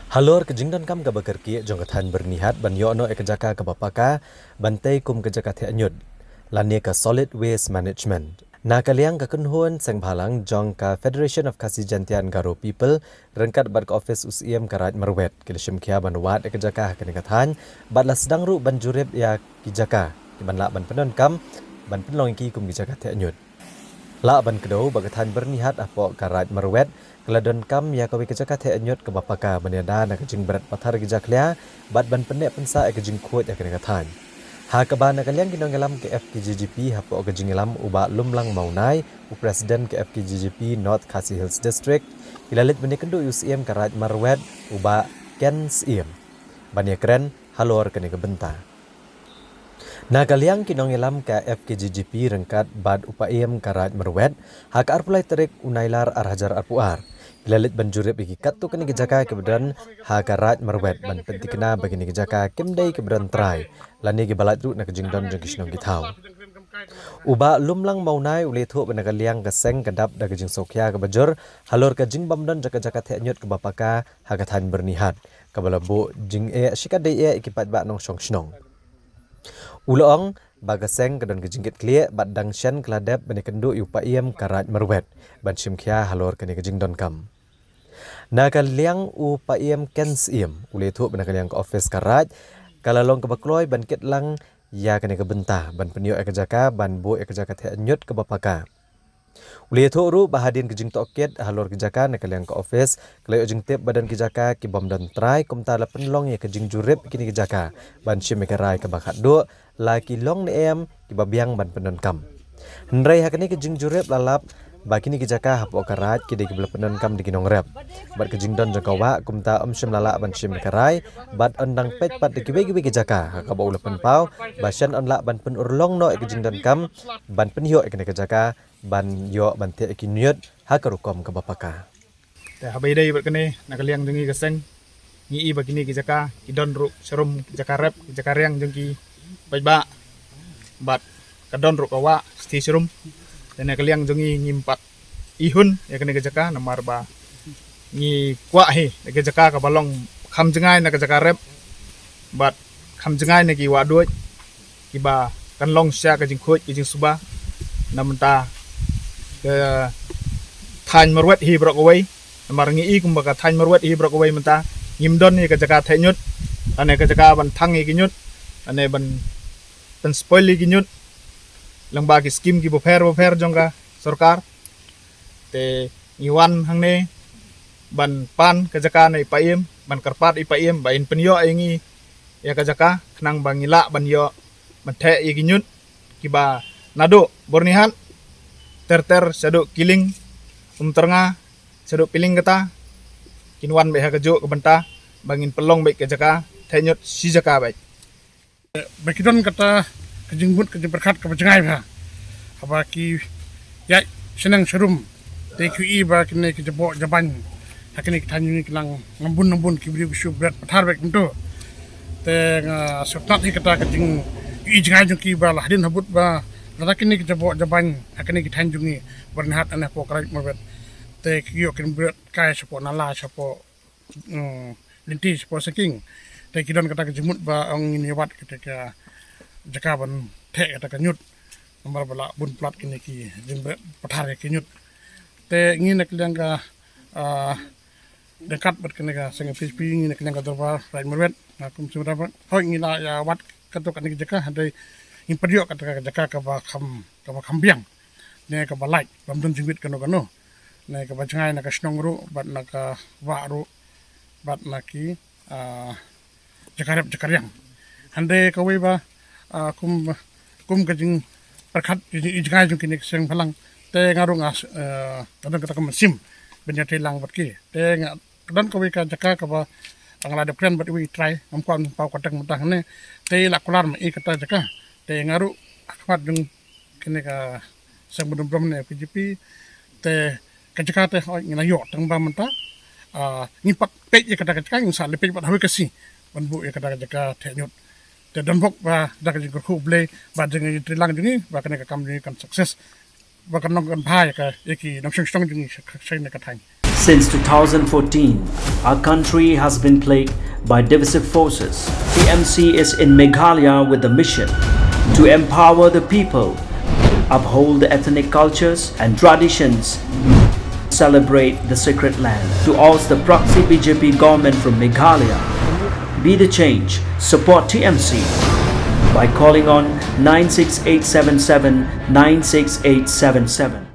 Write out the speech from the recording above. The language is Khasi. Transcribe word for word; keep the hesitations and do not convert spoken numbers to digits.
Halor ka jingdonkam kaba kyrkieh jong ka thaiñ Byrnihat ban ïoh noh ïa ka jaka kaba paka ban tei kum ka jaka theh ñiut lane ka solid waste management, na ka liang ka kynhun seng bhalang jong ka Federation of Khasi Jaintia and Garo People ryngkat bad ka ophis u Syiem ka Raid Marwet ki la shim khia ban wad ïa ka jaka ha kane ka thaiñ bad la sdang ruh ban jurip ïa ki jaka ki ban lah ban pyndonkam ban pynlong ïa ki kum ki jaka theh ñiut. Lah ban kdew ba ka thaiñ Byrnihat hapoh ka Raid Marwet ka la donkam ïa kawei ka jaka theh ñiut kaba paka ban ïada na ka jingbret pathar ki jakhlia bad ban pynneh pynsah ïa ka jingkhuid ïa kane ka thaiñ. Ha kaba na ka liang ki nongïalam ka F K J G P hapoh ka jingïalam u Bah Lumlang Mawnai, u President ka F K J G P North Khasi Hills District, ki la leit ban ïakynduh ïa u Syiem ka Raid Marwet u Bah Ken Syiem ban ïakren halor kane ka bynta. Na ka liang ki nongïalam ka F K J G P ryngkat bad u Paiem ka Raid Marwet, ha ka arphew lai tarik u Nailar ar hajar arphew ar, ki la leit ban jurip ïa ki katto katne ki jaka kiba don ha ka Raid Marwet ban pynthikna ba kine ki jaka kim dei kiba don trai lane kiba lait ruh na ka jingdon jong ki shnong ki thaw. U Bah Lumlang Mawnai u la ïathuh ba na ka liang ka seng ka dap da ka jingsngewkhia kaba jur halor ka jingbym don jaka jaka theh ñiut kaba paka ha ka thaiñ Byrnihat, kaba la buh jingeh shikatdei eh ïa ki paidbah nongshong shnong. U la ong ba ka seng ka don ka jingkitkhlieh bad dang shen ka la dep ban ïakynduh ïa u Paiem ka Raid Marwet ban shim khia halor kane ka jingdonkam. Na ka liang u Paiem Ken Syiem u la ïathuh ba na ka liang ka ophis ka Raid ka la long kaba kloi ban kit lang ïa kane ka bynta ban pynïoh ïa ka jaka ban buh ïa ka jaka theh ñiut kaba paka. U la ïathuh ruh ba hadien ka jingtohkit halor ki jaka na ka liang ka ophis ka la ïoh jingtip ba don ki jaka kibym don trai, kumta la pynlong ïa ka jingjurip kine ki jaka ban shim ïa ka rai kaba khatduh, la ki long ne em kiba biang ban pyndonkam. Hynrei ha kane ka jingjurip la lap ba kine ki jaka hapoh ka Raid ki dei kiba la pyndonkam da ki nongrep bad ka jingdon jong ka wah, kumta ym shym la lah ban shim ïa ka rai bad yn dang peit pat da kiwei kiwei ki jaka, ha kaba u la pynpaw ba shen yn lah ban pynurlong noh ïa ka jingdonkam ban pynïoh ïa kane ka jaka ban ïoh ban theh ïa ki ñiut ha ka rukom kaba paka. Te haba ïadei bad kane, na ka liang jong ngi ka seng ngi i ba kine ki jaka ki don ruh sharum ki jaka rep, ki jaka riang jong ki paidbah, bad ka don ruh ka wah shatei sharum. Te na ka liang jong ngi ngim pat ihun ïa kane ka jaka namar ba ngi kwah hi ïa ka jaka kaba long kham jngai na ka jaka rep bad kham jngai na ki wah duid kiba kan long sha ka jingkhuid ka jingsuba. Na mynta ka thaiñ Marwet hi baroh kawei, namar ngi i kumba ka thaiñ Marwet hi baroh kawei mynta ngim don ïa ka jaka theh ñiut lane ka jaka ban thang ïa ki ñiut lane ban pynspoil ïa ki ñiut lyngba ki skim kiba pher bapher jong ka sorkar. Te ngi wan hangne ban pan ka jaka na i Paiem, ban kyrpad i Paiem ba in pynïoh ïa ngi ïa ka jaka khnang ba ngi lah ban ïoh ban theh ïa ki ñiut kiba naduh Byrnihat ter ter shaduh Kiling, Umtyrnga, shaduh Piling kata, kin wan beit ha kajuh ka bynta ba ngin pynlong beit ka jaka theh ñiut shi jaka beit. Ba ki don kata ka jingmut ka jingpyrkhat kaba jngai bha. Haba ki ïaid shaneng sharum te ki i ba kine ki jaboh jabain ha kine ki thaiñ jong ngi ki nang nang bun nang bun, ki briew ki shu bret pathar beit kumto. Te nga sngewtynnat hi kata ka jing i jngai jong ki ba la hadien habud ba lada kine ki jaboh jabain ha kine ki thaiñ jong ngi Byrnihat lane hapoh ka Raid Marwet te ki ïoh kin bret kai shapoh nala, shapoh mm, lynti, shapoh sinking. Te ki don kata ka jingmut ba ong ngin ïa wad kata ka jaka ban theh kata ka ñiut. Namar ba la bun palat kine ki jingbret pathar ïa ki ñiut. Te ngi na ka liang ka, ah, ryngkat bad kane ka seng P H P, ngi na ka liang ka dorbar Raid Marwet, nga kum seng dorbar, hooid ngi la ïa wad kato kane ka jaka, hynrei ngim pat ïoh kata ka jaka kaba kham, kaba kham biang ne kaba lait, bym don jingwit kano kano, ne kaba jngai na ka shnong ruh bad na ka wah ruh bad na ki, ah, jaka rep jaka riang. Hynrei kawei ba, ah, kum, kum ka jingpyrkhat, ka jing i jngai jong kine ki seng bhalang, te nga ruh nga, ah, nga don kata ka mynsiem ban ïatrei lang bad ki. Te nga don kawei ka jaka kaba nga la dep kren bad iwei i trai, ngam kwah ban paw kyrteng mynta hangne. Te i la kular ma i kata jaka. Te nga ruh ha khmat jong kine ka seng badonburom ne P H P, te ka jaka te hooid ngi la ïoh tang ba mynta, ah, ngim pat peit ïa kata ka jaka, ngin sa leit peit bad ha kawei ka sngi ban buh ïa kata ka jaka theh ñiut. Te don bok ba da ka jingkyrkhu U Blei bad jingïatreilang jong ngi ba kane ka kam jong ngi kan success, ba kan long kan bha ïa ka, ïa ki nongshong shnong jong ngi sha, sha kane ka thaiñ. Since two thousand fourteen, our country has been plagued by divisive forces. T M C is in Meghalaya with the mission to empower the people, uphold the ethnic cultures and traditions, celebrate the sacred land, to oust the proxy B J P government from Meghalaya. Be the change. Support T M C by calling on nine six eight seven seven nine six eight seven seven.